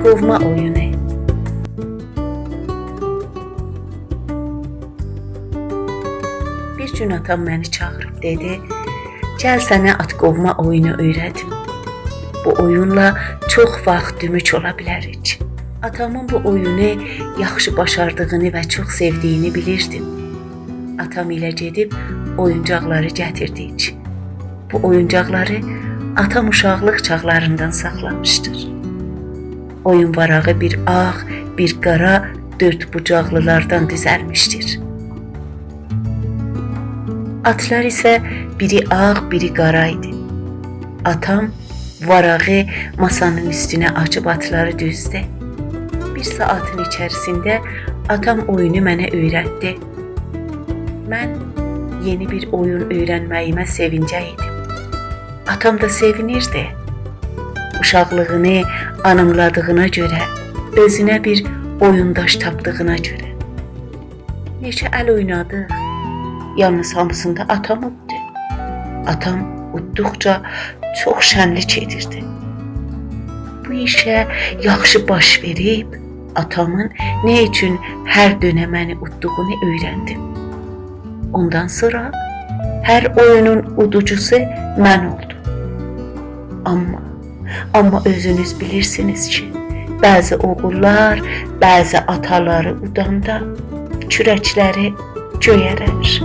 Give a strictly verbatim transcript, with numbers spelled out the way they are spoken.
قووما اویونو. بیر گون آتام منی چاغیریب دئدی: «گل سنه آت قووما اویونو اؤیره‌دیم. بو اویونلا چوخ واخت دوموک اولا بیلریک.» آتامین بو اویونو یاخشی باشاردیغینی و چوخ سئودیگینی بیلیردیم. آتام ایله گئدیب اویونجاقلاری گتیردیک. بو اویونجاقلاری آتام اوشاقلیق چاغلاریندان ساخلامیشدیر. اویون واراغی بیر آغ، بیر قارا، دؤرد بوجاقلی‌لاردان دوزلمیشدیر. آتلار ایسه بیری آغ، بیری قارا ایدی. آتام واراغی ماسانین اوستونه آچیب آتلاری دوزدو. بیر ساعاتین ایچریسینده آتام اویونو منه اؤیرتدی. من یئنی بیر اویون اؤیرنمه‌ییمه سئوینجک ایدیم. آتام دا سئوینیردی. اوشاقلیغینی آنیملادیغینا گؤره، اؤزونه بیر اویونداش تاپدیغینا گؤره. نئچه ال اوینادیق. یالنیز هامیسیندا آتام اوددو. آتام اوددوقجا چوخ شنلیک ائدیردی. بو ایشه یاخشی باش وئریب، آتامین نه اوچون هر دؤنه منی اوددوغونو اؤیرندیم. اوندان سونرا هر اویونون اودوجوسو من اولدوم. آمما، آمما اؤزونوز بیلیرسینیز کی، بعضی اوغوللار بعضی آتالاری اوداندا کورکلری گؤیرر.